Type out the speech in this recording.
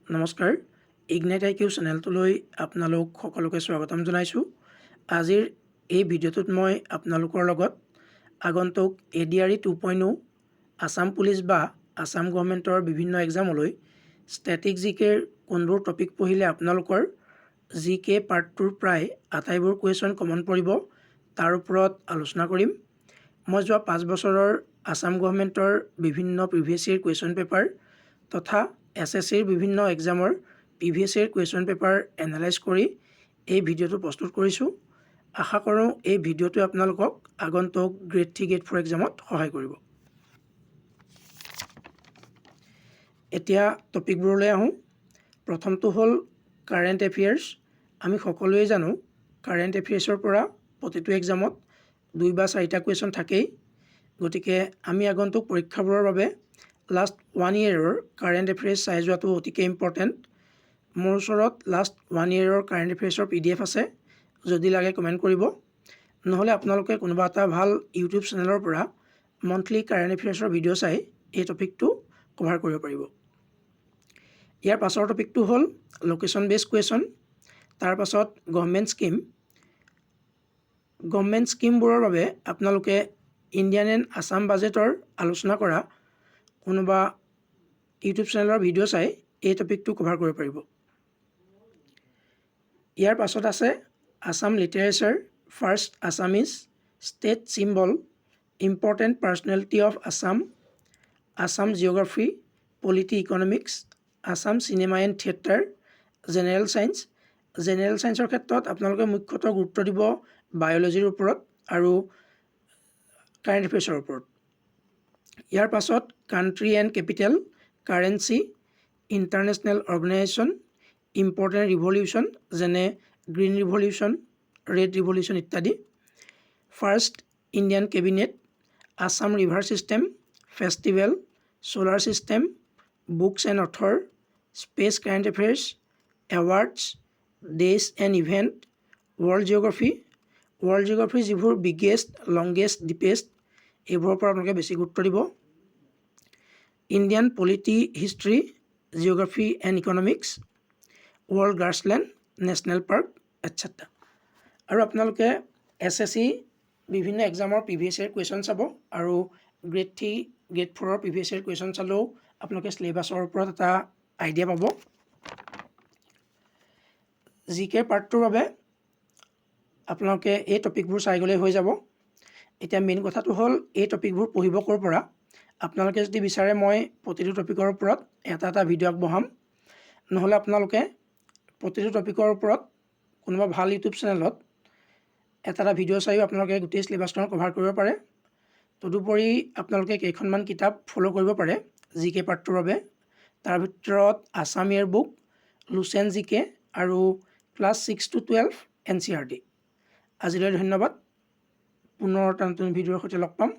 নমস্কাৰ, ইগনাইট আই কিউ চেনেলটোলৈ আপোনালোক সকলোকে স্বাগতম জনাইছোঁ। আজিৰ এই ভিডিঅ'টোত মই আপোনালোকৰ লগত আগন্তুক এডিআৰই 2.0, আছাম পুলিচ বা আছাম গভৰ্ণমেণ্টৰ বিভিন্ন এক্সামলৈ ষ্টেটিক জিকেৰ কোনবোৰ টপিক পঢ়িলে আপোনালোকৰ জিকে পাৰ্টটোৰ প্ৰায় আটাইবোৰ কুৱেশ্যন কমন পৰিব, তাৰ ওপৰত আলোচনা কৰিম। মই যোৱা 5 বছৰৰ আছাম গভৰ্ণমেণ্টৰ বিভিন্ন প্ৰিভিয়াছ ইয়েৰ কুৱেশ্যন পেপাৰ তথা এছএছচিৰ বিভিন্ন এক্সামৰ previous year question paper analyse কৰি এই ভিডিঅ'টো প্ৰস্তুত কৰিছোঁ। আশা কৰোঁ এই ভিডিঅ'টোৱে আপোনালোকক আগন্তুক গ্ৰেড 3, গ্ৰেড 4 এক্সামত সহায় কৰিব। এতিয়া টপিকবোৰলৈ আহোঁ। প্ৰথমটো হ'ল কাৰেণ্ট এফেয়াৰ্ছ। আমি সকলোৱে জানো, কাৰেণ্ট এফেয়াৰ্ছৰ পৰা প্ৰতিটো এক্সামত দুই বা চাৰিটা কুৱেশ্যন থাকেই। গতিকে আমি আগন্তুক পৰীক্ষাবোৰৰ বাবে লাষ্ট ওৱান ইয়েৰৰ কাৰেণ্ট এফেয়াৰ্ছ চাই যোৱাটো অতিকে ইম্পৰ্টেণ্ট। মোৰ ওচৰত লাষ্ট ওৱান ইয়েৰৰ কাৰেণ্ট এফেয়াৰ্ছৰ পিডিএফ আছে, যদি লাগে কমেণ্ট কৰিব। নহ'লে আপোনালোকে কোনোবা এটা ভাল ইউটিউব চেনেলৰ পৰা মন্থলি কাৰেণ্ট এফেয়াৰ্ছৰ ভিডিঅ' চাই এই টপিকটো কভাৰ কৰিব পাৰিব। ইয়াৰ পাছৰ টপিকটো হ'ল লোকেশ্যন বেছ কুৱেশ্যন। তাৰ পাছত গভমেণ্ট স্কীম। গভমেণ্ট স্কীমবোৰৰ বাবে আপোনালোকে ইণ্ডিয়ান এণ্ড আছাম বাজেটৰ আলোচনা কৰা কোনোবা ইউটিউব চেনেলৰ ভিডিঅ' চাই এই টপিকটো কভাৰ কৰিব পাৰিব। ইয়াৰ পাছত আছে Assam literature, first Assamese, state symbol, important personality of Assam, Assam geography, polity economics, Assam cinema and theatre, general science। General ছায়েন্সৰ ক্ষেত্ৰত আপোনালোকে মুখ্যতঃ গুৰুত্ব দিব বায়'লজিৰ ওপৰত আৰু কাৰেণ্ট এফেয়াৰ্ছৰ ওপৰত। ইয়াৰ পাছত country and capital, currency, international organization, important revolution, যেনে গ্ৰীণ ৰিভলিউশ্যন, ৰেড ৰিভলিউশ্যন ইত্যাদি, first Indian cabinet, Assam river system, festival, solar system, books and author, space current affairs, awards, days and event, world geography। World জিঅ'গ্ৰাফীৰ যিবোৰ biggest, longest, ডিপেষ্ট, এইবোৰৰ পৰা আপোনালোকে বেছি গুৰুত্ব দিব। Indian polity, history, geography and economics, world grassland, national park, etcetera। আৰু আপোনালোকে SSC বিভিন্ন এক্সামৰ প্ৰিভিয়াছ ইয়েৰ কুৱেশ্যন চাব আৰু গ্ৰেড 3, গ্ৰেড 4ৰ প্ৰিভিয়াছ ইয়েৰ কুৱেশ্যন চালেও আপোনালোকে চিলেবাছৰ ওপৰত এটা আইডিয়া পাব। জি কে পাৰ্টটোৰ বাবে আপোনালোকে এই টপিকবোৰ চাই গ'লেই হৈ যাব। এতিয়া মেইন কথাটো হ'ল, এই টপিকবোৰ পঢ়িব ক'ৰ পৰা? আপোনালোকে যদি বিচাৰে, মই প্ৰতিটো টপিকৰ ওপৰত এটা এটা ভিডিঅ' আগবঢ়াম। নহ'লে আপোনালোকে প্ৰতিটো টপিকৰ ওপৰত কোনোবা ভাল ইউটিউব চেনেলত এটা এটা ভিডিঅ' চাইও আপোনালোকে গোটেই চিলেবাছখন কভাৰ কৰিব পাৰে। তদুপৰি আপোনালোকে কেইখনমান কিতাপ ফ'ল' কৰিব পাৰে জি কে পাৰ্টটোৰ বাবে। তাৰ ভিতৰত আছাম ইয়েৰ বুক, লুচেণ্ট জিকে আৰু ক্লাছ 6 টু 12 এনচিইআৰটি। আজিলৈ ধন্যবাদ। পুনৰ এটা নতুন ভিডিঅ'ৰ সৈতে লগ পাম।